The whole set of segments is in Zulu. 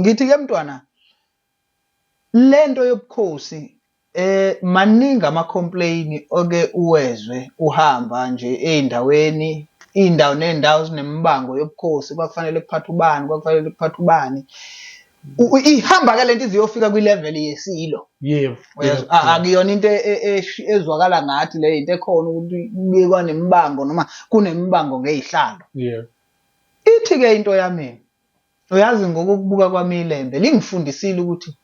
Ngithi ke mntwana, lento yobukhosi maningi ama complain oke uwezwe uhamba nje ezindaweni, indawo nendawo zinemibango yobukhosi, kwakufanele kuphathwe ubani, kwakufanele kuphathwe ubani. Ihamba ke lento iziyofika kwi level yesilo. Yebo. Akuyona into ezwakala ngathi le into ekhona ukuthi kubikwa nemibango noma kunemibango ngezihlalo. Yebo. Ithi ke into yami, uyazi ngokukubuka kwami iLembe lingifundisile ukuthi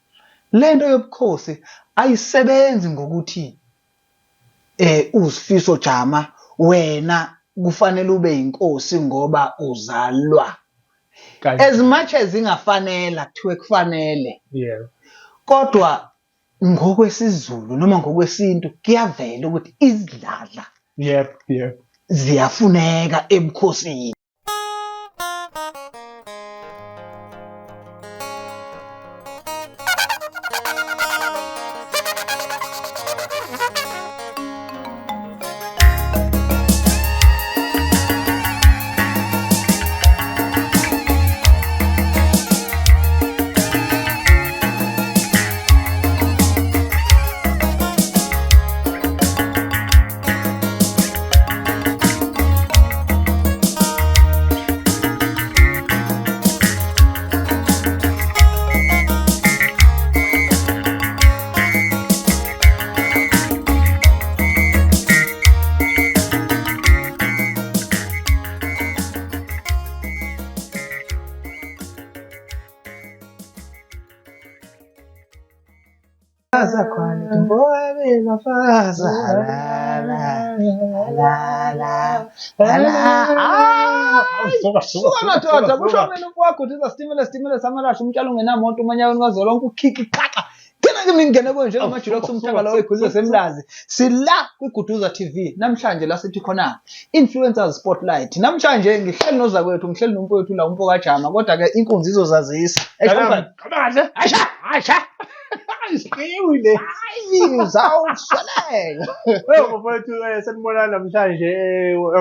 lento yobukhosi ayisebenzi ngokuthi uSifiso Jama wena kufanele ube inkosi ngoba uzalwa. As much as ingafanela kuthiwe kufanele. Yebo. Kodwa ngokwesiZulu noma ngokwesintu kuyavela ukuthi izidladla Yebo, yebo. ziyafuneka ebukhosini. Faza quality boy mina faza la la la la la. Suka suka. Suka madoda, kusho mina umfowakho uthi stimela stimela samalahle umtshalo ungenamoto umanyaweni kazolonke ukhiki qhaqa. Ngena kimi ngingene kuwe njengamajulox umthangala wegwizo semlazi. Sila kwiGuduza TV namhlanje la sithi khona Influencers Spotlight. Namhlanje ngihleli nozakwethu, ngihleli nomfowethu la umfo kaJama, kodwa ke inkunzi izozazisa. Kahle. Asha, asha. Isiqiwi le. Hayi, zawusweleka. Hey mfowethu, sanibonani namhlanje,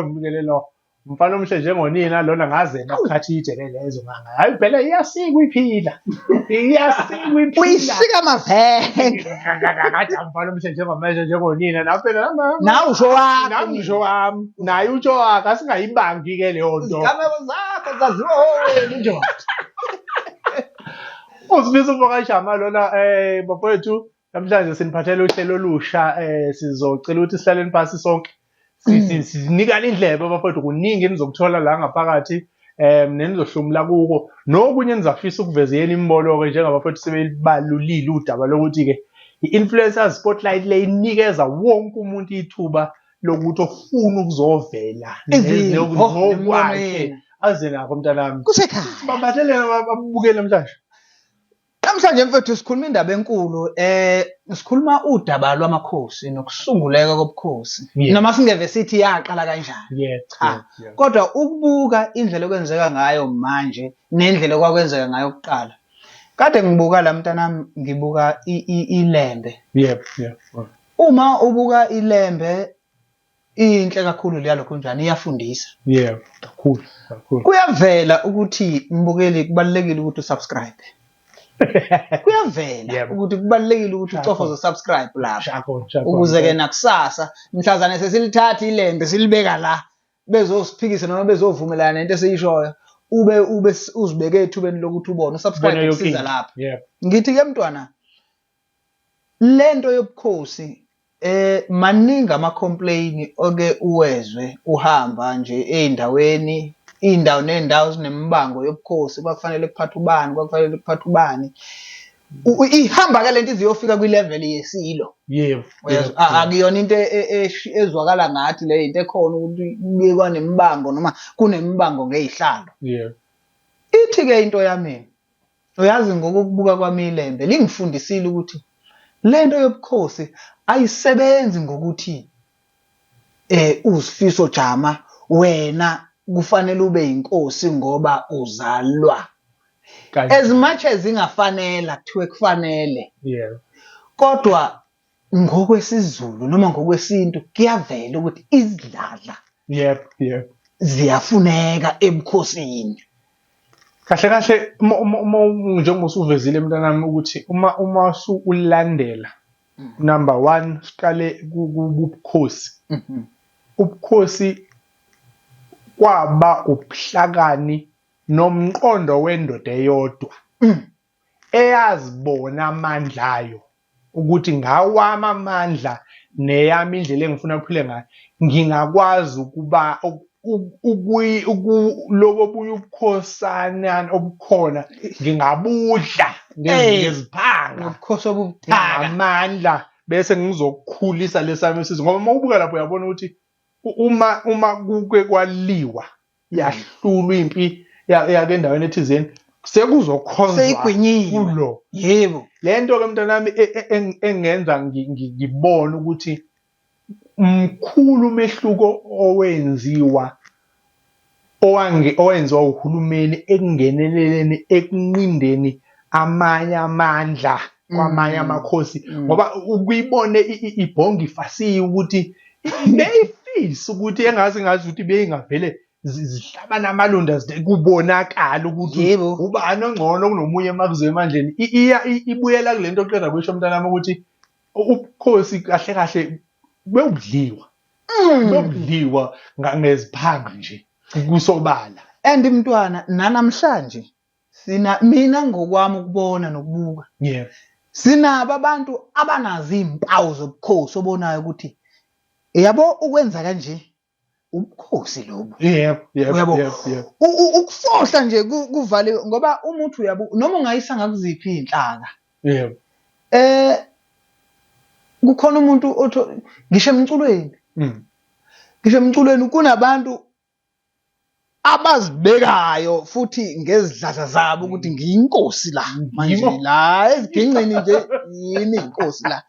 ngibingelelo. Umfana omuhle njengonina lona ngaze ngakhathi ijele lezo nganga. Hayi phela iyasikwa iphila. Iyasikwa iphila. Uyisika amavenge. Ngathi umfana omuhle njengomeshe njengonina nawe phela Nawe usho wakho. Nami ngisho wami. Naye utsho wakhe asingayibangi ke leyo nto. Izigameko zakho zaziwa wena nje. Usifiso mfokashama lona, bafowethu, namhlanje siniphathele uhlelo olusha, sizocela ukuthi sihlaleni phansi sonke. Sinikane indlebe bafowethu, kuningi enizokuthola la ngaphakathi, nenizohlomula kuko nokunye enizafisa ukuveza yenu imibono-ke njengabafowethu sebebalulile udaba lokuthi-ke i-Influencers Spotlight le inikeza wonke umuntu ithuba lokuthi ofuna ukuzovela Izimvo, ngokwakhe nemibono. aze nakho mntanami. Kusekhaya. Sibambathele ababukeli namhlanje. Namhlanje mfethu sikhuluma indaba enkulu, sikhuluma udaba lwamakhosi nokusunguleka kobukhosi. Noma singeve sithi yaqala kanjani. Cha. Kodwa ukubuka indlela okwenzeka ngayo manje nendlela okwakwenzeka ngayo kuqala. Kade ngibuka la mntanami, ngibuka iLembe. Yebo, yebo. Uma ubuka iLembe inhle kakhulu leya lokho njani, iyafundisa. Yebo, kakhulu, kakhulu. Kuyavela ukuthi mbukeli kubalulekile ukuthi usubscribe. Kuyavela ukuthi kubalulekile ukuthi ucofoze subscribe lapha. Shako, shako. Ukuze ke nakusasa mhlazane sesilithatha iLembe silibeka la bezosiphikisa noma bezovumelana nento esiyishoyo, ube ube uzibeke ethubeni lokuthi ubone usubscribe Ubone yonke kusiza into. lapha. Yebo. Ngithi ke mntwana, lento yobukhosi maningi ama complain oke uwezwe uhamba nje ezindaweni, indawo nendawo zinemibango yobukhosi, kwakufanele kuphathwe ubani, kwakufanele kuphathwe ubani. Ihamba ke lento iziyofika kwi level yesilo. Yebo. Uyezwa? Akuyona into ezwakala ngathi le into ekhona ukuthi kubikwa nemibango noma kunemibango ngezihlalo. Yebo. Ithi ke into yami, uyazi ngokukubuka kwami iLembe lingifundisile ukuthi lento yobukhosi ayisebenzi ngokuthi uSifiso Jama wena kufanele ube inkosi ngoba uzalwa. Kanje. As much as ingafanela kuthiwe kufanele. Yebo. Kodwa ngokwesiZulu noma ngokwesintu kuyavela ukuthi izidladla Yebo, yebo. ziyafuneka ebukhosini. Kahle kahle uma njengoba usuvezile mntanami ukuthi uma usulandela number one siqale kubukhosi. Ubukhosi kwaba ubuhlakani nomqondo wendoda eyodwa eyazibona amandla ayo ukuthi ngawami amandla neyami indlela engifuna kuphile ngayo ngingakwazi ukuba lobo obunye ubukhosana obukhona ngingabudla ngeziphanga ubukhosi obubuthaka amandla bese ngizokukhulisa lesami isizwe ngoba uma ubuka lapho uyabona ukuthi uma kuke kwaliwa yahlulwa impi yake endaweni ethizeni sekuzokhonzwa seyigwinyiwe kulo yebo le nto ke mntanami engenza ngibone ukuthi mkhulu umehluko owenziwa owenziwa uhulumeni ekungeneleleni ekunqindeni amanye amandla kwamanye amakhosi ngoba ukuyibone ibhonga ifasiwe ukuthi beyifisa ukuthi engazi ngazi ukuthi beyingavele zihlabana amalunda kubonakala ukuthi ubani ongcono kunomunye emakuze emandleni. Iya ibuyela kule nto oqeda kuyisho mntanami ukuthi ubukhosi kahle kahle bewubudliwa. Bewubudliwa ngeziphanga nje kusobala. And mntwana nanamhlanje sina mina ngokwami ukubona nokubuka yebo sinabo abantu abanazo izimpawu zobukhosi obonayo ukuthi yabo ukwenza kanje ubukhosi lobu yebo yebo yebo ukufohla nje kuvaliwe ngoba umuntu uyabu noma ungayisa ngakuziphi izinhlaka yebo kukhona umuntu otho ngisho emculweni ngisho emculweni kunabantu abazibekayo futhi ngezidladla zabo ukuthi ngiyinkosi la manje la eziginqini nje yimi inkosi la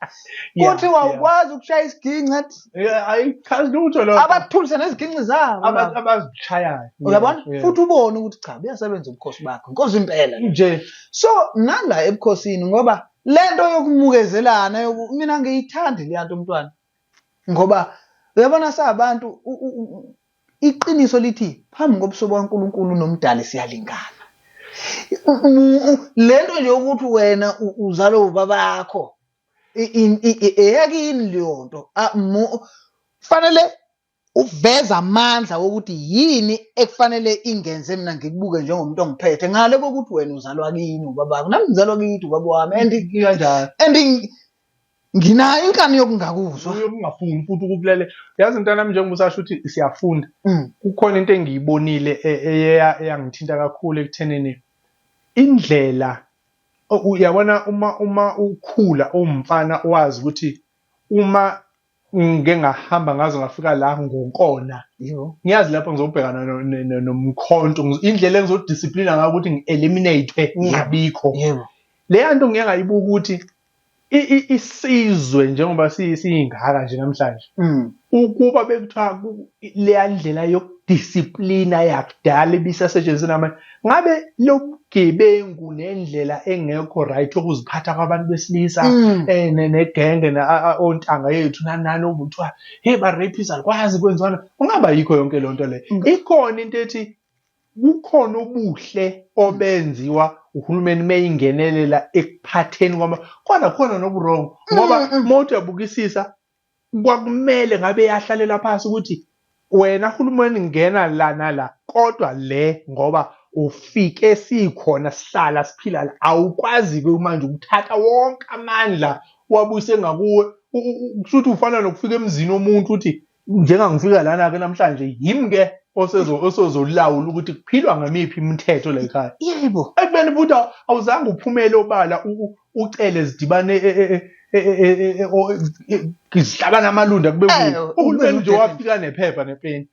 kuthi wawukwazi ukushaya isiginci athi ayichazi lutho lokho abathulise neziginci zabo abazishayayo uyabona futhi ubone ukuthi cha buyasebenza ubukhosi bakho inkosi impela nje so nala ebukhosini ngoba lento yokumukezelana mina ngiyithandi leya nto mntwana ngoba uyabona sabantu iqiniso lithi phambi kobuso bukaNkulunkulu nomdali siyalingana. Lento nje yokuthi wena uzalwe ubabakho eyakini leyo nto kufanele uveze amandla wokuthi yini ekufanele ingenze mina ngikubuke njengomuntu ongiphethe ngale kokuthi wena uzalwa kini ubabakho nami ngizalwa kithi ubaba wami and kanjalo and nginayo inkani yokungakuzwa yokungafuni futhi ukukulalela yazi mntanami njengoba usasho ukuthi siyafunda kukhona into engiyibonile eyangithinta kakhulu ekuthenini indlela uyabona uma ukhula uwumfana wazi ukuthi uma ngike ngahamba ngaze ngafika la ngonkona ngiyazi lapho ngizobhekana nomkhonto indlela engizodisciplina ngayo ukuthi ngi-eliminate ngingabikho leya nto ngike ngayibuka ukuthi isizwe njengoba siyingaka nje namhlanje ukuba bekuthiwa leya ndlela yokudisiplina yakudala ibisasetshenziswa namanje ngabe lobugebengu nendlela engekho right yokuziphatha kwabantu besilisa negenge ontanga yethu nani nani okuthiwa hey ba-rapist alikwazi kwenziwana kungaba yikho yonke leyo nto leyo ikhona into ethi kukhona ubuhle obenziwa uhulumeni meyingenelela ekuphatheni kwama kodwa khona noburongo ngoba uma uthi uyabukisisa kwakumele ngabe yahlalela phansi ukuthi wena hulumeni ngena la nala kodwa le ngoba ufike sikhona sihlala siphila la awukwazi-ke manje ukuthatha wonke amandla wabuyise ngakuwe kusho ukuthi ufana nokufika emzini womuntu uthi njengangifika lana-ke namhlanje yimi-ke osezolawula ukuthi kuphilwa ngamiphi imithetho la ekhaya yebo ekubeni futhi awuzange uphumele obala ucele zidibane zihlabana amalunda kube uhulumeni nje wafika nephepha nepeni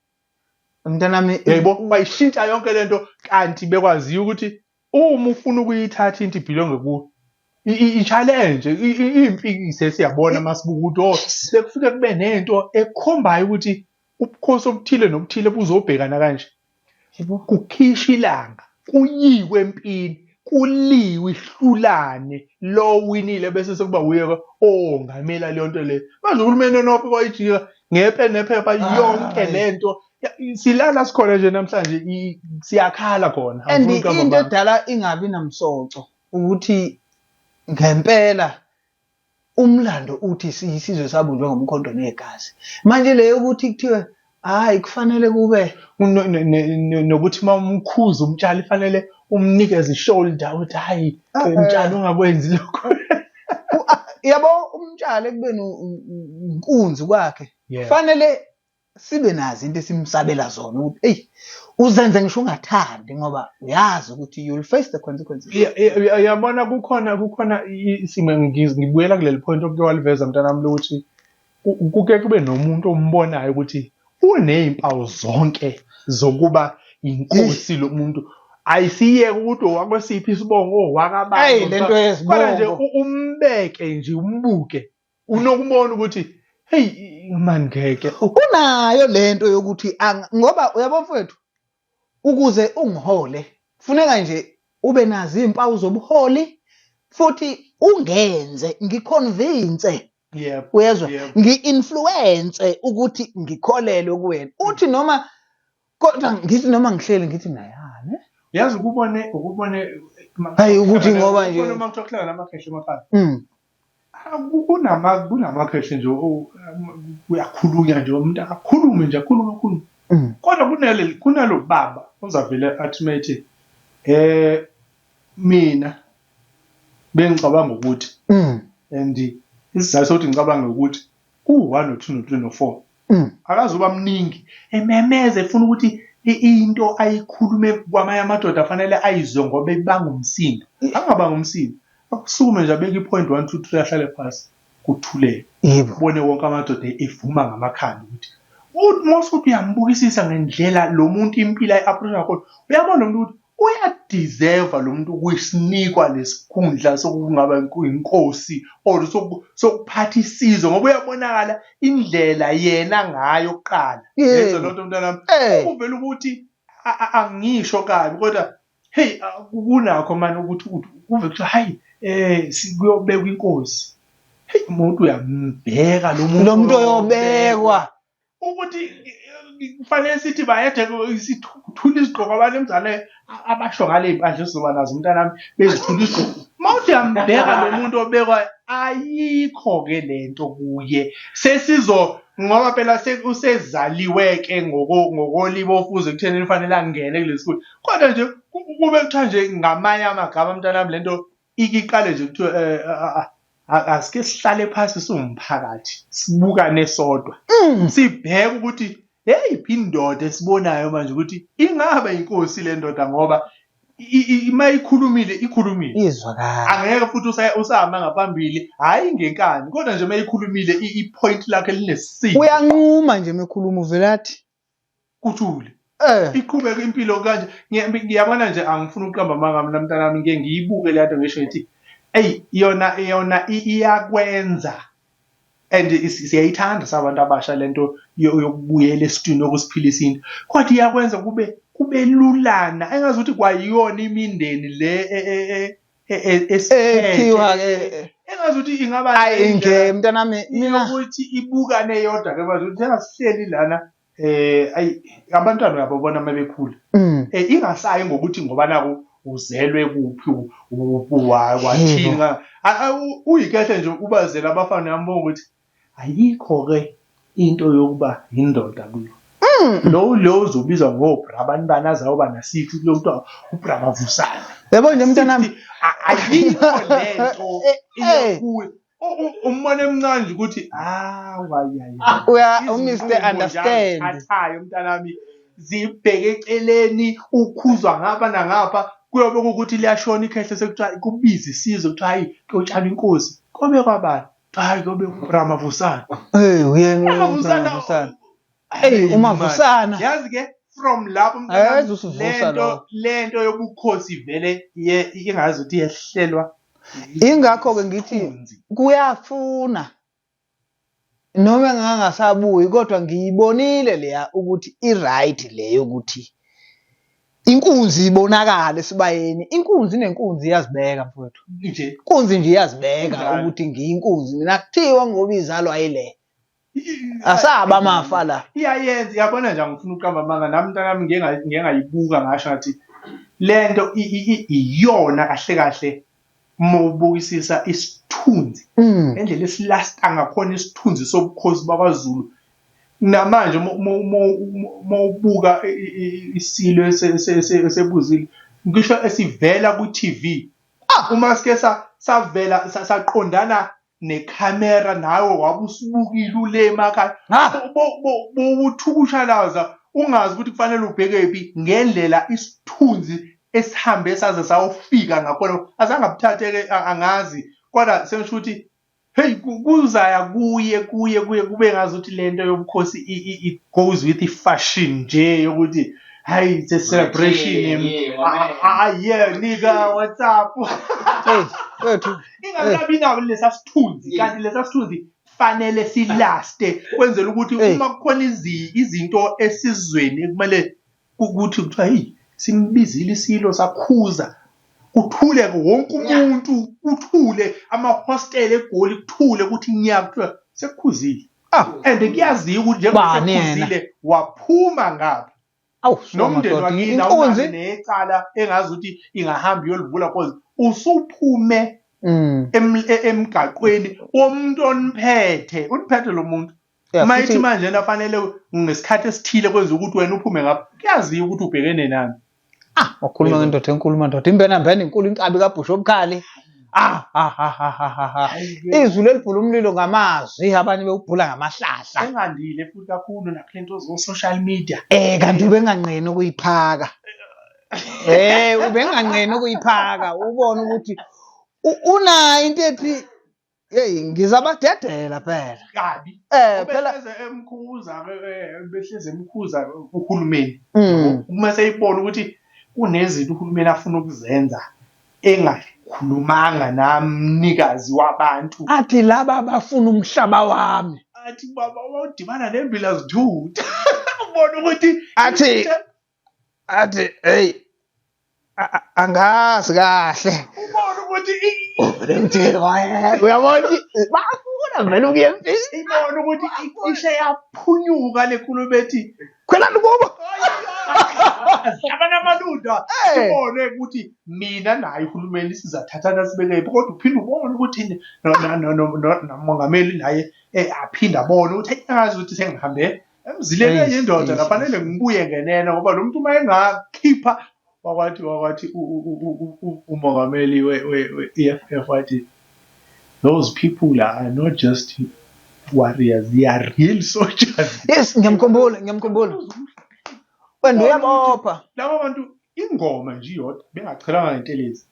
mntanami yebo wayishintsha yonke lento kanti bekwaziwa ukuthi uma ufuna ukuyithatha into ibhilonge kuwe i-challenge impi sesiyabona masibuka ukuthi oh sekufike kube nento ekhombayo ukuthi ubukhosi obuthile nobuthile buzobhekana kanje kukhishwa ilanga kuyiwe empini kuliwe ihlulane lo winile bese sekuba uye ongamela leyo nto leyo manje uhulumeni onofika wayijika ngepe nephepha yonke lento Silala sikhona nje namhlanje siyakhala khona. And into edala ingabi namsoco ukuthi ngempela umlando uthi siyisizwe sabunjwa ngomkhonto negazi. Manje le yokuthi kuthiwe hayi kufanele kube nokuthi uma umkhuza umtshali fanele umnikeze ishoulder ukuthi hayi mtshali ungakwenzi lokho. Yabo umtshali ekubeni inkunzi kwakhe fanele sibe nazo into esimsabela zona ukuthi eyi uzenze ngisho ungathandi ngoba uyazi ukuthi you'll face the consequences. Yabona kukhona kukhona isimo ngibuyela kuleli point okuke waliveza mntanami lokuthi kuke kube nomuntu ombonayo ukuthi uney'mpawu zonke zokuba inkosi lo muntu ayisiyeke ukuthi owakwesiphi isibongo owakabani lento yezibongo kodwa nje umbeke nje umbuke unokubona ukuthi hey man ngeke unayo lento yokuthi ngoba uyabo mfowethu ukuze ungihole kufuneka nje ube nazo izimpawu zobuholi futhi ungenze ngiconvince yebo uyezwa ngi-influence ukuthi ngikholelwe kuwena uthi noma kodwa ngithi noma ngihleli ngithi nayane yazi ukubone ukubone hayi ukuthi ngoba nje uma kuthiwa kuhlangana amakhehla emakhaya Kunama kunamakhehla nje kuyakhulunywa nje umuntu akakhulume nje akhulume akhulume. Kodwa kunale kunalo baba ozavele athi methi mina bengicabanga ukuthi and isizathu sokuthi ngicabange ukuthi ku-one no-two no-three no-four akazuba mningi ememeza efuna ukuthi into ayikhulume kwamanye amadoda afanele ayizwe ngoba ebanga umsindo angabanga umsindo akusukume nje abeke i-point 1 2 3 ahlale phansi kuthuleke yebo ubone wonke amadoda evuma ngamakhanda ukuthi mose uthi uyambukisisa ngendlela lo muntu impilo ayi-approach ngakhona uyabona umuntu ukuthi uyadeserve lo muntu ukuyisinikwa lesikhundla sokungaba inkosi or sokuphatha isizwe ngoba uyabonakala indlela yena ngayo kuqala yenza lonto mntanami kuvela ukuthi angisho kabi kodwa hey kunakho manje ukuthi kuve kuthiwa hayi eh kuyobekwa inkosi hey umuntu uyambheka lo muntu lo muntu oyobekwa ukuthi kufanele sithi bayede sithula izigqoko abantu emzane abasho ngale mpahla esizoba nazo umntanami bezithula izigqoko uma uthi uyambheka lo muntu obekwa ayikho-ke le nto kuye sesizo ngoba phela usezaliwe-ke ngokolibo ofuze ekutheni kufanele angene kulesi khundla kodwa nje kube kuthiwa nje ngamanye amagama mntanami le nto ike iqale nje kuthiwe eh, asike sihlale phansi siwumphakathi sibukane sodwa mm. sibheke ukuthi eyiphi indoda esibonayo manje ukuthi ingaba inkosi le ndoda ngoba ima ikhulumile ikhulumile izwakala angeke futhi usahamba ngaphambili hayi ngenkani kodwa nje uma ikhulumile i-point lakhe linesimo uyanquma nje mekhuluma uvela athi kuthule iqhubeke impilo kanje ngiyabona nje angifuni ukuqamba amanga mina mntanami ngike ngiyibuke le nto ngisho ngithi eyi yona yona iyakwenza and siyayithanda sabantu abasha lento yokubuyela esitwini yokusiphilisa into kodwa iyakwenza kube kube lulana engazuthi kwayiyona imindeni le e, e, e, esiphethe ke engazuthi ingaba ayi nge mntanami mina ukuthi ibukane yodwa ke manje ukuthi asihleli lana eh ayi abantwana uyababona uma bekhula mm. eh ingasayi ngokuthi ngoba naku uzelwe kuphi wathini uyikehle nje ubazela abafana uyambonga ukuthi ayikho ke into yokuba yindoda kulo mm. lo lo uzobizwa ngobra abantu banazayoba na-six kulo kuthiwa ubra mavusana yabo nje mntanami ayikho lento eh, eh. iyakuwe umbona emncane nje ukuthi ah uya uMr Understand athayo mntanami zibheke eceleni ukhuzwa ngapha nangapha kuyobe ukuthi liyashona ikhehle sekuthiwa kubiza isizwe kuthiwa hayi kuyotshalwa inkosi kobe kwabani hayi kobe uRamavusana hey uyena uRamavusana hey uMavusana yazi ke from lapho mntanami lento lento yobukhosi vele ingazi ukuthi yehlelwa Ingakho-ke ngithi kuyafuna noma ngangasabuyi kodwa ngiyibonile leya ukuthi i-right le yokuthi inkunzi ibonakale esibayeni. Inkunzi nenkunzi iyazibeka mfowethu. Nje. Inkunzi nje iyazibeka ukuthi ngiyinkunzi mina kuthiwa ngoba izalwa yile. Asaba amafa la. Iyayenza, yabona nje angifuni ukuqamba amanga nami mntanami ngike ngike ngayibuka ngasho ngathi lento iyona kahle kahle uma ubukisisa isithunzi endlela esilasta ngakhona isithunzi sobukhosi bakwaZulu namanje uma ubuka isilo esebuzile ngisho esivela kwi-TV ah! uma sike savela saqondana nekhamera nawe wabe usibukile ule emakhaya bowuthukushalaza ungazi ukuthi kufanele ubhekephi ngendlela isithunzi esihambe saze sayofika ngakhona azange abuthathe-ke angazi kodwa sengisho ukuthi hey kuzaya kuye kuye kuye kube ngazi ukuthi lento yobukhosi it goes with i-fashion nje yokuthi hayi it's a celebration ah yeah nigga what's up hey wethu ingasabi nawo lesa sithunzi kanti lesa sithunzi fanele silaste kwenzela ukuthi uma kukhona izinto esizweni ekumele ukuthi kuthiwa hey simbizile isilo sakhuza kuthule wonke umuntu kuthule amahostela egoli kuthule ukuthi nya kuthiwa sekukhuzile ah and kuyaziwa ukuthi njengoba sekukhuzile waphuma ngapha awu nomndeni wakini awunalo necala engazi ukuthi ingahamba iyolivula cause usuphume emgaqweni womuntu oniphethe uniphethe lo muntu uma ithi manje nafanele ngesikhathi esithile kwenza ukuthi wena uphume ngapha kuyaziwa ukuthi ubhekene nani. Ah, wakhuluma ngendoda enkulu madoda. Imbena mbena inkulu inkabi kabhusha obukhali. Ah, ah, ah, ah, ah, ah, ah. Izulu elibhula umlilo ngamazwi abanye bewubhula ngamahlahla. Engandile futhi kakhulu nakule nto zo-social media. Eh kanti ubenganqeni ukuyiphaka. Eh ubenganqeni ukuyiphaka ubone ukuthi unayo into ethi Hey ngizabadedela phela. Kabi. Eh phela behleze emkhuza behleze emkhuza uhulumeni. Uma seyibona ukuthi kunezinto uhulumeni afuna ukuzenza engakhulumanga namnikazi wabantu. Athi laba bafuna umhlaba wami. Athi baba wawudibana nembila zithutha. Ubona ukuthi athi athi hey angazi kahle ubona ukuthi uyabona bafuna vele ukuya empini ibona ukuthi icishe yaphunyuka le nkulumo ethi khwelani kubo abantu amalunda sibone ukuthi mina naye uhulumeni sizathathana sibekephi kodwa uphinde ubone ukuthi nomongameli naye aphinde abone ukuthi angazi ukuthi sengihambe emzileni enye indoda nafanele ngibuye ngenene ngoba lo muntu uma engakhipha wakwathi wakwathi umongameli we-EFF wathi those people are not just warriors they are real soldiers. Yes, ngiyamkhumbula, ngiyamkhumbula. Wena uyabopha. Laba bantu ingoma nje iyodwa bengachelanga ngentelezi.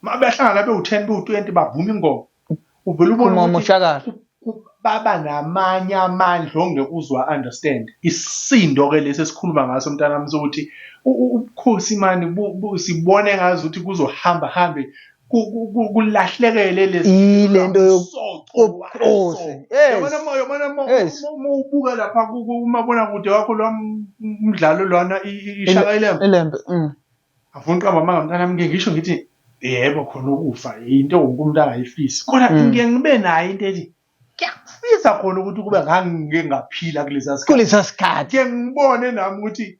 Uma behlangana bewu-10 bewu-20 bavuma ingoma. Uvele ubone Uma ukuthi umoshakala. baba namanye amandla ongeke uzwa understand. Isisindo ke lesi esikhuluma ngaso mntanami sokuthi ubukhosi mani sibone ngazi ukuthi kuzohamba hambe kulahlekele lesi Ile nto yobukhosi. Yes. Yabona uma yabona uma Yes. uma ubuka lapha kumabonakude wakho lwa mdlalo lwana iShaka iLembe. Ilembe. Angifuni ukuqamba amanga mntanami ngike ngisho ngithi yebo khona ukufa into wonke umuntu angayifisi kodwa mm. ngike ngibe nayo into ethi ngiyakufisa khona ukuthi kube ngangike ngaphila kulesa sikhathi kulesa sikhathi ke ngibone nami ukuthi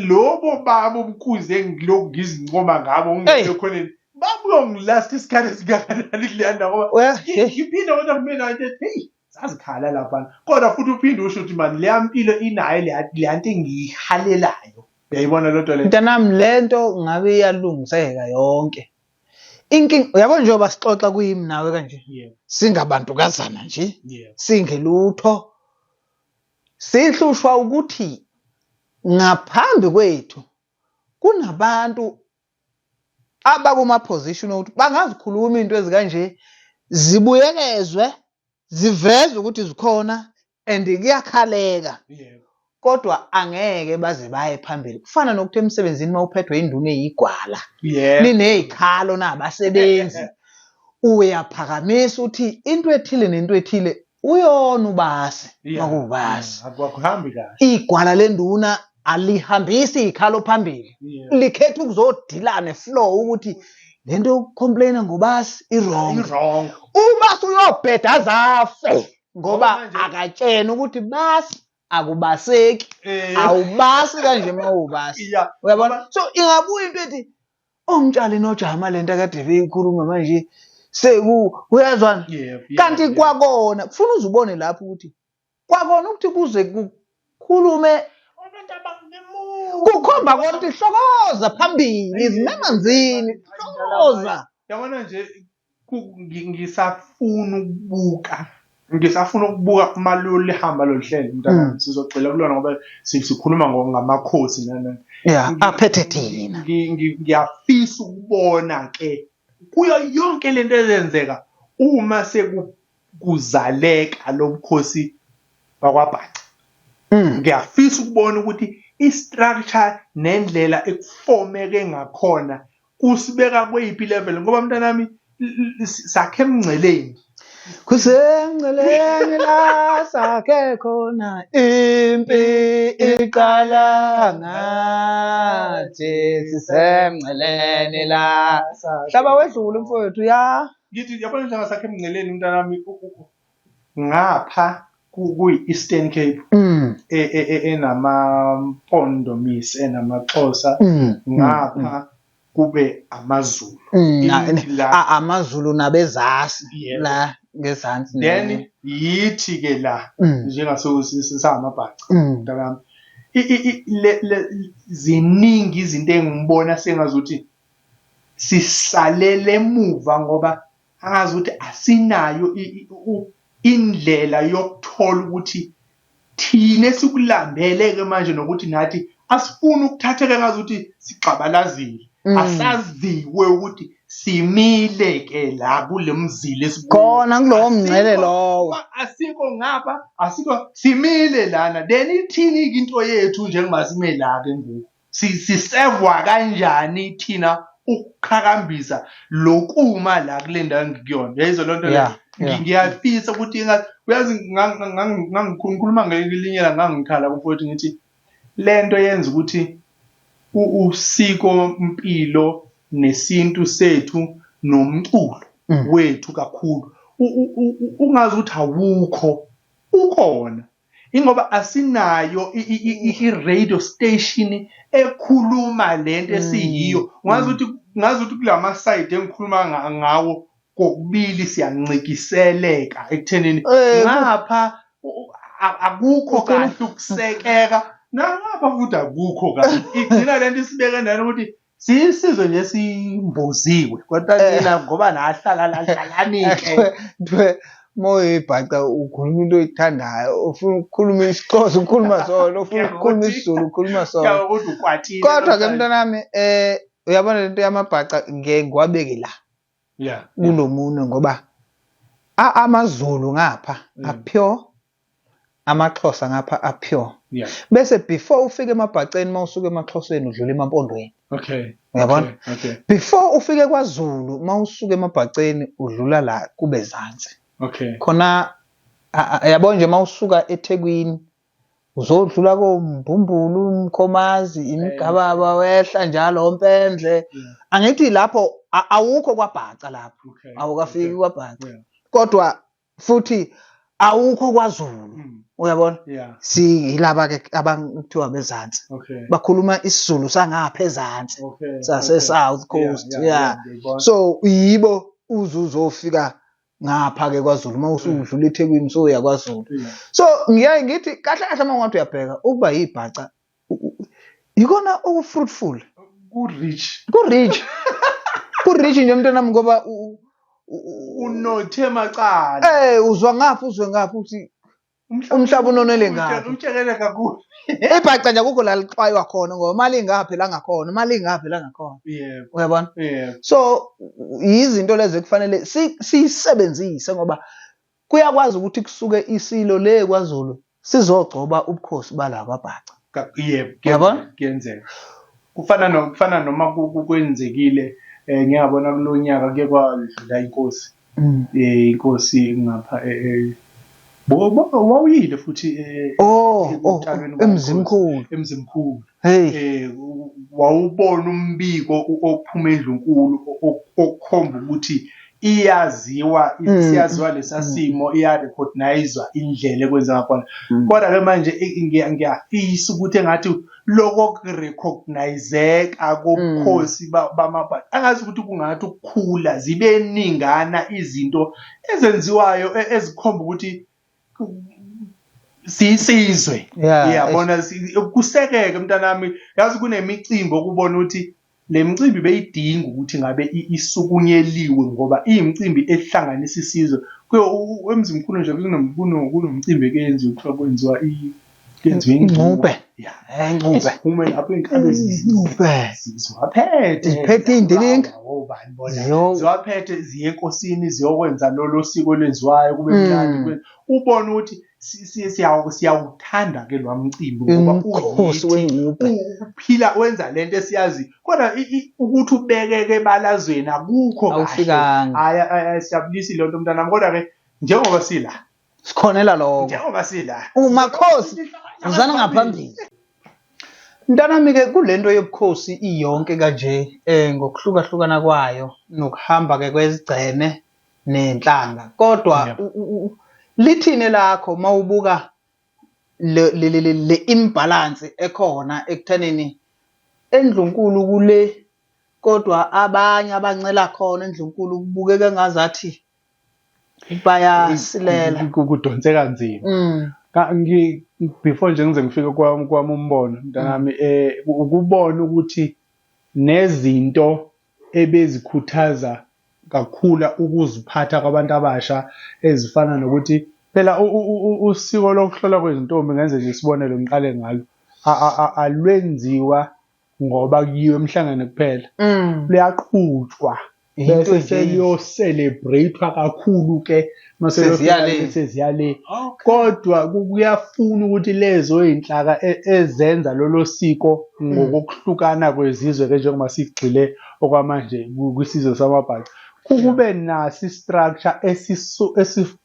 lobo babo ubukhuze ngilokhu ngizincoma ngabo ngingekho khoneni babuyongilasta isikhathi esingakanani kuleya ndawo ngoba ngiphinde kodwa ngibe nayo into ethi heyi zazikhala laphana kodwa futhi uphinde usho ukuthi mani leya mpilo inayo leya nto engiyihalelayo Uyayibona loo nto leyo? Mntanami lento ngabe iyalungiseka yonke. Inkinga uyabo njengoba sixoxa kuyimi nawe kanje. Yeah. Singabantukazana nje. Yeah. Singelutho. Sihlushwa ukuthi ngaphambi kwethu kunabantu abakuma position ukuthi bangazikhuluma into ezikanje zibuyekezwe ziveze ukuthi zikhona and kuyakhaleka Yebo. kodwa angeke baze baye phambili kufana nokuthi emsebenzini uma uphethwe induna eyigwala Yebo. ninezikhalo nabasebenzi uyaphakamisa uthi into ethile nento ethile uyona ubasi Yeah. makuwubasi Yeah, Akuhambi kahle. igwala lenduna alihambisi izikhalo phambili Yeah. likhetha ukuzodila neflow ukuthi lento yokucomplaina ngobasi i-wrong I-wrong. ubasi uyobheda azafe. Ngoba akatshena ukuthi basi akubaseki awubasi kanje uma ubasi uyabona so ingabuya into ethi omtshali nojama lento akade beyikhuluma manje seku uyazwana kanti kwakona kufuna uze ubone lapho ukuthi kwakona ukuthi kuze kukhulume kukhomba kona ukuthi hlokoza phambili zimemanzini hlokoza yabona nje ngisafuna ukubuka ngisafuna ukubuka uma lihamba lolu hlelo mntanami mm. sizogxila kulona ngoba sikhuluma ngamakhosi nana yeah aphethe thina ngiyafisa ukubona ke kuyo yonke lento ezenzeka uma sekuzaleka lobukhosi bakwaBhaca mm. ngiyafisa ukubona ukuthi i-structure nendlela ekufomeke ngakhona kusibeka kweyiphi level ngoba mntanami sakhe emngceleni kusemngceleni la sakhe khona impi iqala ngathi sisemngceleni la hlaba wedlule mfowethu ya ngithi yabona njengoba sakhe emngceleni mntanami ngapha kuyi-Eastern Cape mm. e, e, e, enamampondomise enamaxhosa mm. ngapha mm. kube amaZulu amaZulu nabezasi la ngezansi then yithi ke la njengasesamabhaca mntanami ziningi izinto engibona sengazuthi sisalele emuva ngoba angazi ukuthi asinayo indlela yokuthola ukuthi thina esikulambele-ke manje nokuthi nathi asifuni ukuthatheka ngazi ukuthi sigxabalazile mm. asaziwe ukuthi simile ke la kule mzila esikhona kulowo mngcele lowo asikho ngapha asikho simile lana then ithini-ke into yethu njengoba sime la ke ngoku sisevwa kanjani thina ukuqhakambisa lokuma la kule ndawo engikuyona yayizwa loo nto leyo ngiyafisa ukuthi ingathi uyazi ngangikhuluma ngelinye la ngangikhala kumfowethu ngithi le nto yenza ukuthi usiko mpilo nesintu sethu nomculo mm. wethu kakhulu ungazi ukuthi awukho ukhona Ingoba asinayo i-radio station ekhuluma lento esiyiyo. Mm. Ngazi ukuthi ngazi ukuthi kulama side engikhuluma ngawo kokubili siyancikiseleka ekuthenini eh, ngapha akukho kahle ukusekeka nangapha futhi akukho kahle igcina lento isibeke endaweni ukuthi Siyisizwe nje simboziwe kodwa eh. nina ngoba nahlala lahlalani-ke kuthiwe uma uyibhaca ukhuluma into oyithandayo ufuna ukukhuluma isixhosa ukhuluma sona ufuna ukukhuluma isizulu ukhuluma sona kodwa-ke mntanami um uyabona lento yamabhaca ngeke ngiwabeke la kulo munwe ngoba amaZulu ngapha apure amaXhosa ngapha apure yeah. Bese before ufike emabhaceni uma usuka emaXhoseni udlula emaMpondweni okay uyabona okay, okay. Before ufike kwaZulu uma usuka emabhaceni udlula la kube zansi okay khona yabo nje uma usuka eThekwini uzodlula koMbumbulu uMkhomazi imigababa wehla njalo oMpendle yeah. Angithi lapho awukho kwaBhaca lapho okay. Awukafiki okay. kwaBhaca yeah. Kodwa futhi awukho kwaZulu mm. uyabona yeah. Siyilaba ke abangithiwa bezansi okay. Bakhuluma isiZulu sangapha ezansi okay. Sase okay. South Coast yeah, yeah. Yeah, so yibo uzuzofika ngapha ke kwaZulu uma usudlula eThekwini soya kwaZulu yeah. So ngiyaye ngithi kahle kahle uma ungathi uyabheka ukuba yibhaca yikona oku fruitful ku rich ku rich ku rich nje mntanami ngoba unothe macala eh uzwa ngapha uzwe ngapha ukuthi umhlaba unonele ngaphi utshelele kakhulu ibhaca nje akukho la lixwaywa khona ngoba imali ingaphi la ngakhona imali ingaphi la ngakhona yebo uyabona yebo so yizinto lezo ekufanele siyisebenzise ngoba kuyakwazi ukuthi kusuke isilo le kwaZulu sizogcoba ubukhosi bala kwaBhaca. Yebo, Uyabona? Kuyenzeka. Kufana no kufana noma kwenzekile eh ngiyabona kulonyaka kuye kwadlula inkosi. Mm. Eh inkosi ngapha eh, eh bo wawuyile futhi eh Oh, oh, emzimkhulu. Emzimkhulu. Hey. Eh wawubona umbiko ophuma endlunkulu okhomba ukuthi Iyaziwa, siyaziwa lesa simo, iya-recognizwa indlela ekwenza ngakhona. Kodwa-ke manje ngiyafisa ukuthi engathi lokho kurecogniseka kobukhosi bamabhaca, angazi ukuthi kungathi ukukhula zibe ningana izinto ezenziwayo ezikhomba ukuthi siyisizwe. Yabona, kusekeke mntanami, yazi kunemicimbi okubona ukuthi le micimbi beyidinga ukuthi ngabe isukunyeliwe ngoba iyimicimbi ehlanganisa isizwe. Emzimkhulu nje kunomcimbi ekuyenziwa kuthiwa kwenziwa kwenziwa ingcube. Ya. Ingcube. Siphume lapho iy'nkabi Ingcube. ziwaphethe. Ziphethe iy'ndilinga. Obani bona. Ziwaphethe ziye enkosini ziyokwenza lolo siko olwenziwayo kube mnandi. Ubone ukuthi siyawuthanda ke lwa mcimbi ngoba umkhosi wengcube uphila wenza lento esiyazi kodwa ukuthi ubekeke ebalazweni akukho kahle. Hayi, siyabulisa ile nto mntanami, kodwa ke njengoba sila sikhonela lokho, njengoba sila umakhosi uzana ngaphambili. Mntanami ke kulento yobukhosi iyonke kanje ngokuhlukahlukana kwayo nokuhamba ke kwezigceme nenhlanga, kodwa lithini lakho mawubuka le imbalance ekhona ekuthenini endlunkulu kule, kodwa abanye abancela khona endlunkulu kubukeka ngazathi bayasilela, kudonseka nzima. Before nje ngize ngifike kwami umbono mntanami, ukubona ukuthi nezinto ebezikhuthaza kakhulu ukuziphatha kwabantu abasha ezifana nokuthi phela usiko lokuhlola kwezintombi, ngenze nje isibonelo ngiqale ngalo, alwenziwa ngoba kuyiwe emhlangeni kuphela, luyaqhutshwa bese seliyo-celebrate-wa kakhulu ke mase seziya le. Kodwa kuyafuna ukuthi lezo iy'nhlaka ezenza lolo siko ngokokuhlukana kwezizwe ke, njengoba sigxile okwamanje kwisizwe samabhaca, kube naso i-structure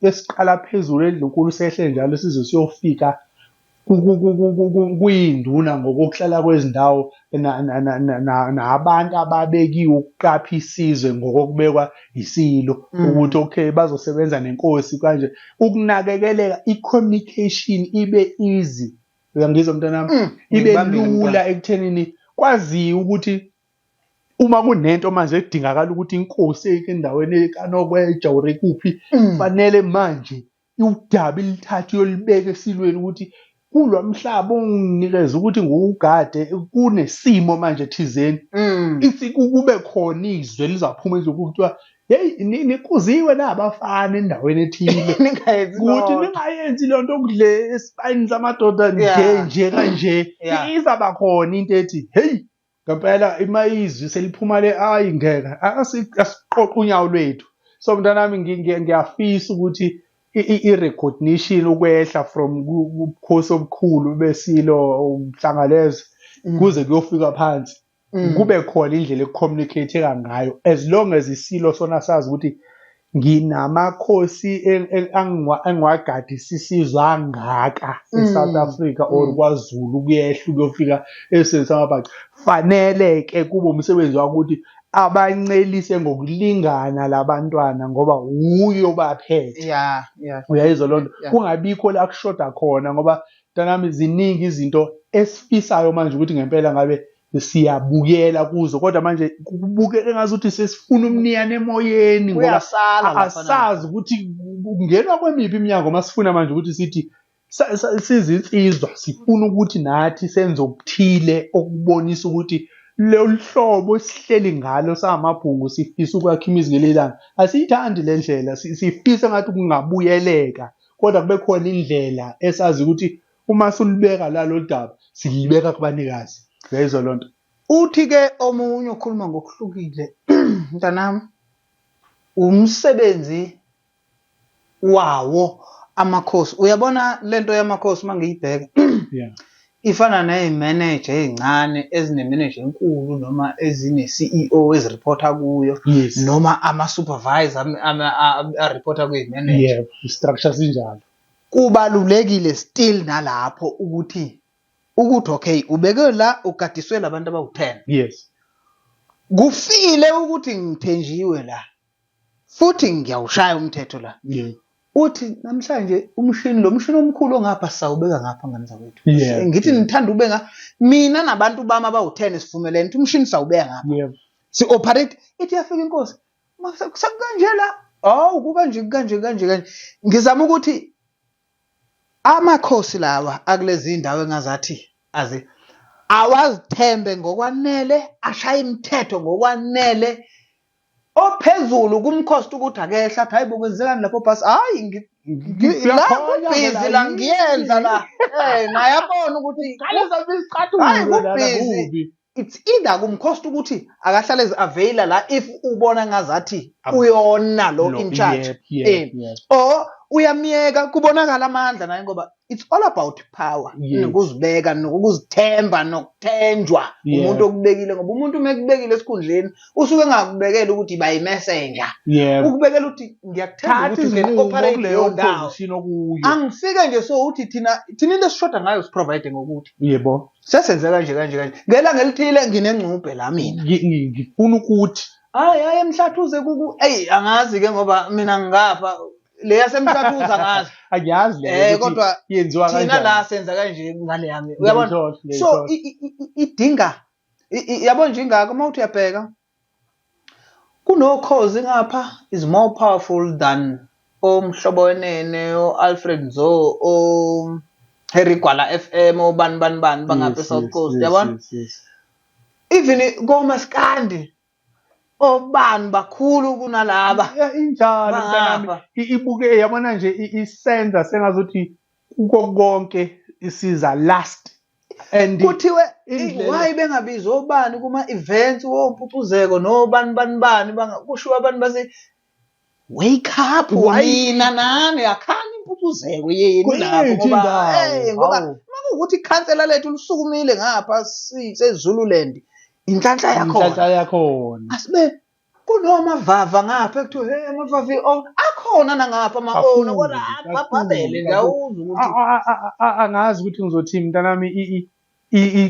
esiqala phezulu endlunkulu sehle njalo size siyofika kuyinduna ngokokuhlala kwezindawo nabantu ababekiwe ukuqapha isizwe ngokokubekwa isilo, ukuthi okay bazosebenza nenkosi kanje, ukunakekeleka, i-communication ibe easy. Uyangizwa mntanami? Ibe lula ekuthenini kwaziwe ukuthi uma kunento manje edingakala ukuthi inkosi endaweni kaNokweja or ekuphi, fanele manje udaba ilithathe uyolibeka esilweni ukuthi kulwa mhlaba onginikeza ukuthi ngiwugade, kunesimo manje thizeni. Ithi kube khona izwe lizaphuma endlini kuthiwa hey, nikuziwe nabafana endaweni ethile ukuthi ningayenzi le nto kudle esipayini samadoda nje nje kanje. Izaba khona into ethi hey, ngempela ima izwi seliphuma le, ayi ngeke asiqoqa unyawo lwethu. So mntanami, ngiyafisa ukuthi i-recognition ukwehla from kubukhosi obukhulu besilo umhlangalezo kuze kuyofika phansi, kube khona indlela ekucommunicate ngayo, as long as isilo sona sazi ukuthi nginamakhosi engiwagadisa isizwe angaka e-South Africa or KwaZulu, kuyehla kuyofika esizweni samabhaca. Fanele-ke kube umsebenzi wakho ukuthi abancelise ngokulingana labantwana ngoba wuye obaphethe. Uyayizwa loo nto? Kungabikho la kushoda khona ngoba mntanami ziningi izinto esifisayo manje ukuthi ngempela ngabe siyabuyela kuzo, kodwa manje kubukeka engazuthi sesifuna umniyane emoyeni ngoba asazi ukuthi kungenwa kwemiphi iminyango. Masifuna manje ukuthi sithi sizinsizwa sifuna ukuthi nathi senze okuthile okubonisa ukuthi lolu hlobo esihleli ngalo samabhungu sifisa ukwakha imizi ngelinye ilanga. Asiyithandi le ndlela, sifisa ngathi kungabuyeleka, kodwa kube khona indlela esazi ukuthi uma sulibeka lalo daba silibeka kubanikazi. Uyayizwa loo nto? Uthi-ke omunye okhuluma ngokuhlukile, mntanami, umsebenzi wawo amakhosi. Uyabona lento yamakhosi uma ngiyibheka ifana ney'meneja ey'ncane ezinemeneja enkulu noma ezine-CEO ezirephotha kuyo, noma ama-supervisor arephotha kuy'meneja. Yebo, i-structure sinjalo. Kubalulekile still nalapho ukuthi okay ubeke la ugadiswe labantu abawu-10. Kufile ukuthi ngithenjiwe la. Futhi ngiyawushaya umthetho la. Uthi namhlanje umshini lo mshini omkhulu ongapha sawubeka ngapha ngane zakwethu. Ngithi nithanda ube nga mina nabantu bami abawu-10 sivumelene ukuthi umshini sawubeka ngapha. Si operate ithi yafika inkosi. Sekukanje la. Awu kukanje kanje kanje kanje. Ngizama ukuthi amakhosi lawa akulezi ndawo engazathi azi awazithembe ngokwanele ashaye imithetho ngokwanele ophezulu kumkhosti ukuthi akehla athi hayi bo kwenzekani lapho bhasi hayi la kubhizi la ngiyenza la eh naye abona ukuthi hayi kubhizi it's either kumkhosta ukuthi akahlale ezi-availa la if ubona ngazathi uyona lo in charge or uyamyeka kubonakala amandla naye ngoba it's all about power nokuzibeka nokuzithemba nokuthenjwa umuntu okubekile ngoba umuntu uma ekubekile esikhundleni usuke engakubekela ukuthi iba yi-messenger ukubekela ukuthi ngiyakuthemba ukuthi you can operate leyo ndawo angifike nje so uthi thina thina into esishoda ngayo siprovide ngokuthi yebo Sesenze kanje kanje kanje. Ngelanga elithile nginengxubhe la mina. Ngifuna ukuthi Hayi hayi emhlathuze kuku eyi angazi ke ngoba mina ngingapha le yasemhlathuze angazi. Angiyazi le Eh kodwa yenziwa kanjani. Thina la senza kanje ngale yami. Uyabona? So idinga yabo nje ingakho uma uthi uyabheka Kunokhozi ngapha is more powerful than oMhlobo Wenene, o-Alfred Nzo, o-Harry Gwala FM, obani bani bani bangapha e-South Coast, yabona? Even komaskandi obani bakhulu kunalaba. Injalo mntanami, ibuke yabona nje isenza sengazuthi kuko konke isiza last and kuthiwe why bengabizwa obani kuma events wompucuzeko nobani bani bani kushiwo abantu base wake up nina nani akhani impucuzeko yenu lapho ngoba hey ngoba makuwukuthi ikhansela lethu lisukumile ngapha sisezululand inhlanhla yakhona inhlanhla yakhona asibe Kunomavava ngapha ekuthiwa hey amavava i-owner akhona nangapha ama-owner kodwa abhabhabele nje awuzwa ukuthi angazi ukuthi ngizothini mntanami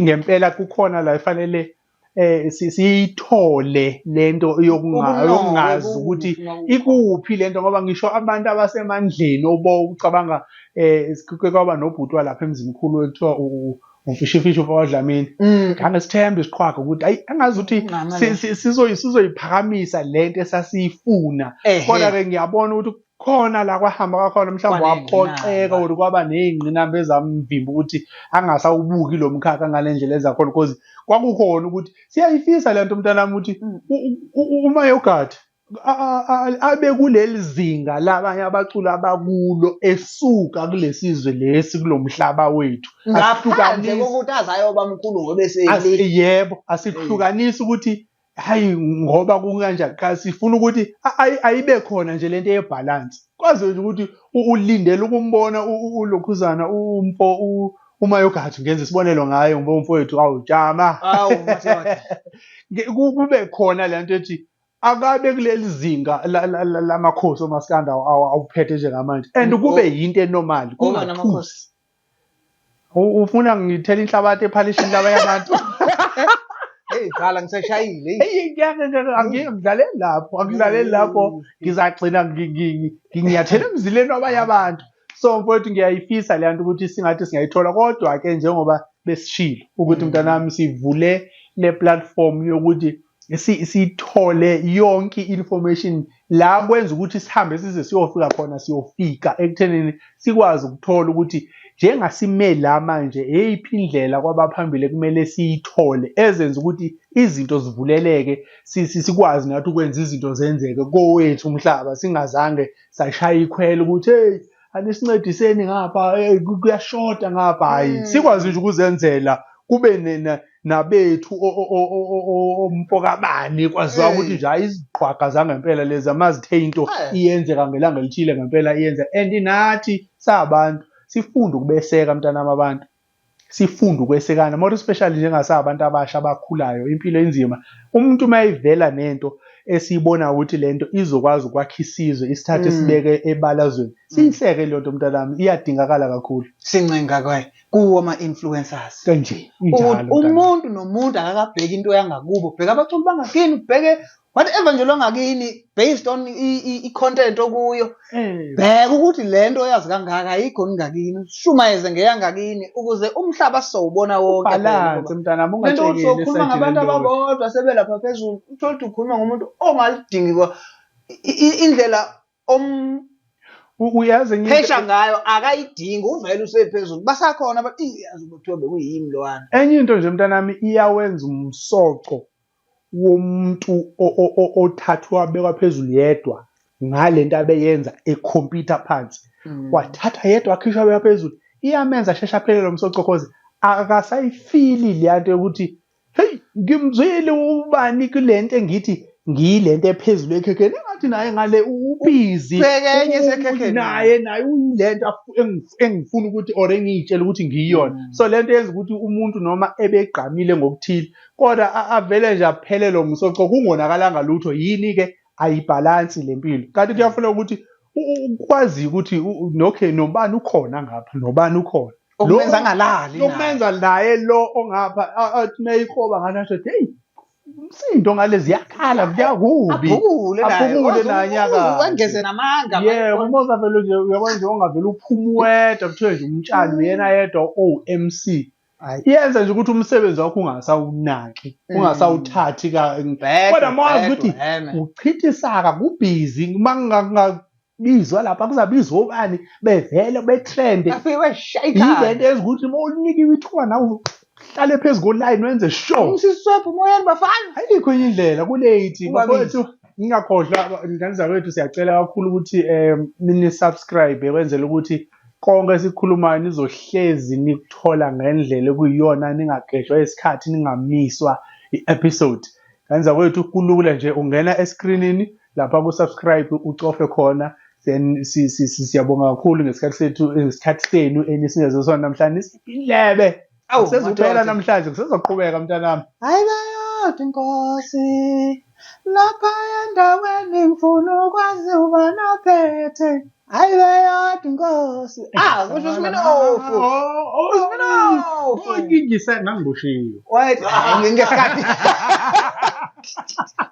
ngempela kukhona la efanele eh siyithole lento yokungazi ukuthi ikuphi lento ngoba ngisho abantu abasemandleni obo ucabanga eh kwaba nobhuti walapha emzimkhulu ekuthiwa umfishifishi uFawadlamini ngangesithemba isiqhwaga ukuthi ayi angazi ukuthi sizoyiphakamisa lento esasiyifuna kodwa ke ngiyabona ukuthi khona la kwahamba kwakhona mhlawumbe waphoxeka or kwaba ney'ngqinamba ezamvimba ukuthi angasawubuki lo mkhakha ngale ndlela ezakhona because kwakukhona ukuthi siyayifisa le nto mntanami ukuthi uma yogadi abe kuleli zinga labanye abaculi abakulo esuka kulesizwe lesi kulomhlaba wethu ngaphandle kokuthi azayoba mkhulu ngoba eseli yebo asihlukanisi ukuthi hayi ngoba kukanjani cha sifuna ukuthi ayibe khona nje lento yebalance kwazi nje ukuthi ulindele ukumbona ulokhuzana umfo uma yogathi ngenza isibonelo ngaye ngoba umfowethu awujama kube khona lento ethi akabe kuleli zinga lamakhosi omaskandi awuphethe njengamanje and kube yinto enormal kungathusi ufuna ngithela inhlabathi ephalishini labanye abantu Hey qala ngiseshayile. Hey angidlaleli lapho, angidlaleli lapho ngizagcina nginyathela emzileni wabanye abantu. So mfowethu ngiyayifisa le nto ukuthi singathi singayithola kodwa ke njengoba besishilo ukuthi mntanami sivule le platform yokuthi sithole yonke i-information la kwenza ukuthi sihambe size siyofika khona siyofika ekuthenini sikwazi ukuthola ukuthi njengasime la manje eyiphi indlela kwabaphambili kumele siyithole ezenza ukuthi izinto zivuleleke sikwazi nathi ukwenza izinto zenzeke kowethu umhlaba singazange sashaya ikhwela ukuthi hey anisincediseni ngapha hey kuyashoda ngapha hayi sikwazi nje ukuzenzela kube nabethu omfokabani kwaziwa ukuthi nje hayi iziqhwaga zangempela lezi amazithe into iyenzeka ngelanga elithile ngempela iyenza and nathi sabantu sifunde ukubeseka mntanami abantu sifunde ukwesekana more especially njengasabantu abasha abakhulayo impilo inzima umuntu uma evela nento esiyibona ukuthi lento izokwazi ukwakha isizwe isithathe sibeke ebalazweni siyiseke leyo nto mntanami iyadingakala kakhulu sincenga kwaye kuwo ama-influencers kanje injalo umuntu nomuntu akakabheki into yangakubo bheka abaculi bangakini ubheke Whatever nje lwangakini based on i-content okuyo. Bheka ukuthi le nto oyazi kangaka ayikho ngakini. Shumayeze ngeyangakini ukuze umhlaba sizowubona wonke. Balance mntanami Lento ungatshekeli uzokhuluma esayidini ngabantu lendolo. ababodwa sebelapha phezulu uthole ukuthi ukhuluma ngomuntu ongalidingi kwa indlela Uyazi enye into- omphesha ngayo akayidingi uvele usephezulu basakhona abantu yazi kuthiwa bekuyimi lowana. Enye into nje mntanami iyawenza umsoco womuntu othathwa wabekwa phezulu yedwa ngalento abeyenza ekhompyutha phansi. Wathathwa yedwa wakhishwa wabekwa phezulu. Iyamenza asheshe aphelelwe umsoco cause akasayifili leya nto yokuthi hey ngimzwile ubani kulento engithi ngiyilento ephezulu ekhekheni engathi naye ngale ubhizi Ubheke enye esekhekheni. Naye uyilento engifuna ukuthi or engiyitshela ukuthi ngiyiyona. So lento yenza ukuthi umuntu noma ebegqamile ngokuthile kodwa avele nje aphelele umsoco kungonakalanga lutho. Yini-ke ayibhalansi le mpilo kanti kuyafuneka ukuthi ukwazi ukuthi okay nobani ukhona ngapha nobani ukhona Okumenza angalali naye. Lokumenza naye lo ongapha athi meyikhoba ngathi asho hey umsindo ngalezi yakhala kuyakubi. Abhukule naye. Abhukule naye nyaka. Wengeze namanga. Yebo, uma uzavele nje uyabona nje ongavele uphume wedwa kuthiwe nje umtshali uyena yedwa owu-MC. Hhayi. Iyenza nje ukuthi umsebenzi wakho ungasawunaki, ungasawuthathi Bhedwe, kodwa uma wazi bhedwe, ukuthi hheme. uchitha isaka kubhizi uma kungabizwa lapha kuzabizwa obani bevele betrende. Afike weshaya ikhanda. Yile nto yenza ukuthi uma unikiwe ithuba nawe uhlale phezu kolayini wenze sure. Umsiswebhu moyeni bafana. Ayikho enye indlela kulate. Ubabize. Bafowethu ngingakhohlwa ngane zakwethu siyacela kakhulu ukuthi ni-subscribe kwenzela ukuthi konke esikhulumayo nizohlezi nikuthola ngendlela ekuyiyona ningagejwa isikhathi ningamiswa i-episode. Ngane zakwethu kulula nje ungena eskrinini lapha ku-subscribe ucofe khona. Then siyabonga kakhulu ngesikhathi sethu, ngesikhathi senu enisinikeze sona namhlanje. Nisiphe indlebe. Awu, Kusezophela madoda. namhlanje, kusezoqhubeka mntanami. Hayi bayodwa inkosi lapha endaweni ngifuna ukwazi ubani ophethe. Hayi bayodwa inkosi. Ah, kusho uSminofu. USminofu. Ngangiboshiwe. Wait, hayi, ngesikhathi.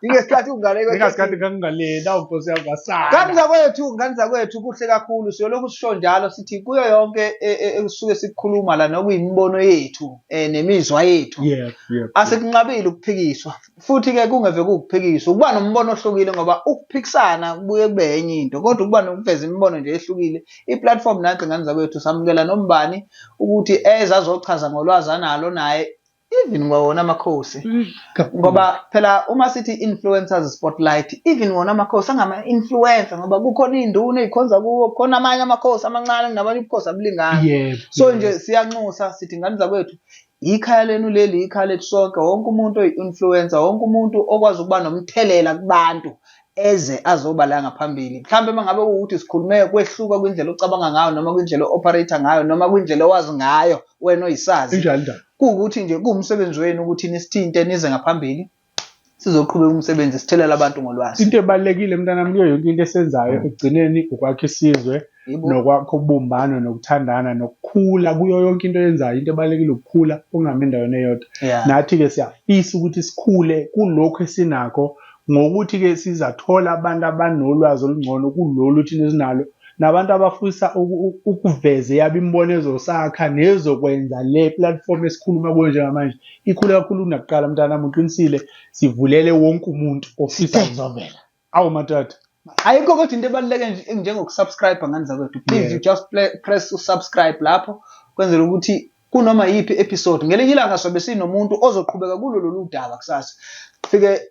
Ngesikhathi ungale kwethu. Ngesikhathi ngangingaleli, awu Nkosi yami ngasala. Ngane zakwethu, ngane zakwethu kuhle kakhulu. Siyolokhu sisho njalo sithi kuyo yonke ekusuke sikukhuluma la nokuyimibono yethu nemizwa yethu. Asekunqabile ukuphikiswa. Futhi ke kungeve kuwukuphikiswa, ukuba nombono ohlukile ngoba ukuphikisana kubuye kube enye into, kodwa ukuba nokuveza imibono nje ehlukile. I-platform nansi ngane zakwethu samukela nombani ukuthi eze azochaza ngolwazi analo naye even kwawona amakhosi. Ngoba phela uma sithi influencers spotlight, even wona amakhosi angama-influencer ngoba kukhona iy'nduna ey'khonza kuwo, kukhona amanye amakhosi amancane nabanye ubukhosi abulingani. So nje siyanxusa sithi ngane zakwethu, ikhaya lenu leli, ikhaya lethu sonke, wonke umuntu oyi-influencer, wonke umuntu okwazi ukuba nomthelela kubantu eze azoba la ngaphambili. Mhlawumbe uma ngabe kuwukuthi sikhulume kwehluka kwindlela ocabanga ngayo noma kwindlela o-operator ngayo noma kwindlela owazi ngayo wena oyisazi. Injalo indaba. Kuwukuthi nje kuwumsebenzi wenu ukuthi nisithinte nize ngaphambili sizoqhubeka umsebenzi sithelele abantu ngolwazi. Into ebalulekile mntanami kuyo yonke into esenzayo ekugcineni ukwakha isizwe nokwakha ubumbano nokuthandana nokukhula kuyo yonke into oyenzayo. Into ebalulekile ukukhula ungami endaweni eyodwa. Nathi-ke siyafisa ukuthi sikhule kulokhu esinakho ngokuthi-ke sizathola abantu abanolwazi olungcono kulolu thina esinalo nabantu abafisa ukuveza eyabo imibono ezosakha nezokwenza le platform esikhuluma kuyo njengamanje ikhule kakhulu kunakuqala. Mntanami uqinisile, sivulele wonke umuntu ofisa ukuzovela. Awu madoda. Ayikho kodwa into ebaluleke njengokusubscribe ngane zakwethu. Please you just press usubscribe lapho kwenzela ukuthi kunoma yiphi episode ngelinye ilanga sobe sinomuntu ozoqhubeka kulo lolu daba kusasa. Fike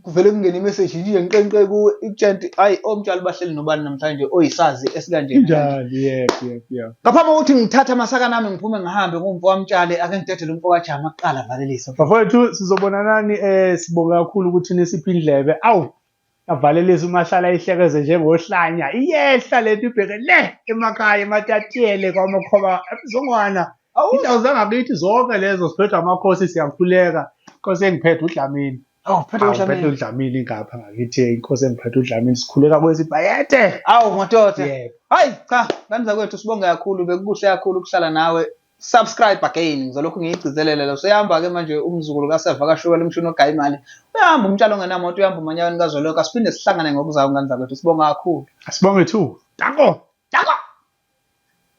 kuvele kungene imessage nje nqenqe kuwe ikutshela ukuthi hayi omtshali bahleli nobani namhlanje oyisazi esikanje. Injalo, yep, yep, yep. Ngaphambi kokuthi ngithathe amasaka nami ngiphume ngihambe ngumfo wamtshali, ake ngidedele umfo kaJama kuqala valelisa. Bafowethu sizobonanani sibonga kakhulu ukuthi nisiphe indlebe. Awu avalelise umahlala ihlekeze njengohlanya. Iyehla lento ibheke le emakhaya ematatiyele kwamakhoba emzongwana. Indawo zangakithi zonke lezo siphethwe amakhosi siyakhuleka. Inkosi engiphethe uDlamini. Awu, phethe Awu, uDlamini. phethe uDlamini ngapha ngakithi inkosi engiphethe uDlamini sikhuleka kwesi bayethe. Awu madoda. Yebo. Hayi cha, ngane zakwethu sibonge kakhulu bekukuhle kakhulu ukuhlala nawe. Subscribe again, ngizolokhu ngiyigcizelele lo. Seyahamba-ke manje umzukulu kaSeva kaShukela umshini ogaya imali. Uyahamba umtshalo ongenamoto, uyahamba umanyaweni kazwelonke. Asiphinde sihlangane ngokuzayo ngane zakwethu. Sibonga kakhulu. Asibonge thu. Danko. Danko!